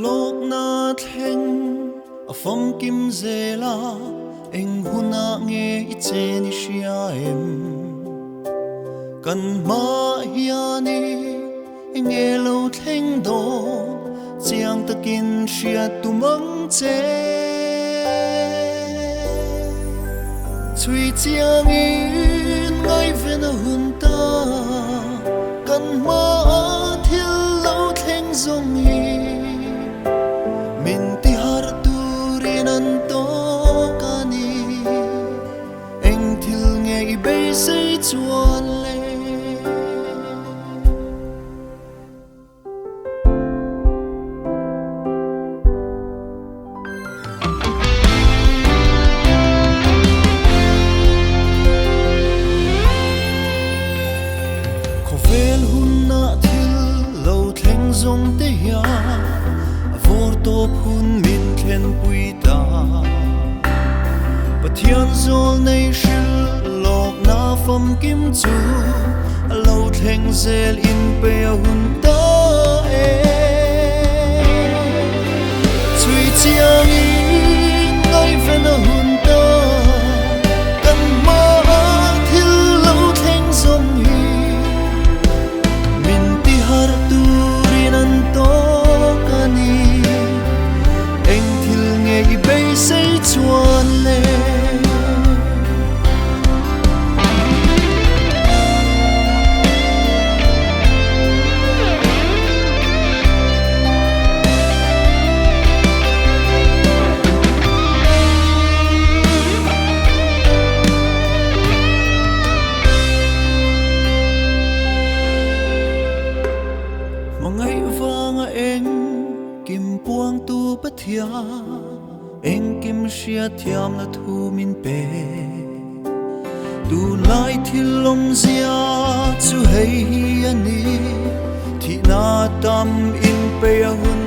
Lawkna thleng a famkim zel a, eng hunah nge i chen i hria em? Kan hma hian i enge lo thleng dawn chiang takin hriat tum ang che. Chhui chiangin ngaihven a hun ta, kan hmaah thil lo thleng zawng hi min ti harh turin an tawk a ni. Eng thil nge i beisei chuan le? Khawvel hunah thil lo thleng zawng te hian a vawr tawp hun min thlenpui ta. Pathian zawl nei hrilh lawkna famkim chu a lo thleng zel in pe a hun ta e. Chhui chiangin ngaihven a hun ta, kan hmaah thil lo thleng zawng hi min ti harh turin an tawk a ni. Eng thil nge i beisei chuan le? Hmangaih vanga eng kim puangtu Pathian engkim hriatthiamna thu min pe. Tunlai thil awmzia chu hei hi a ni, thihna tam inpeih a hun.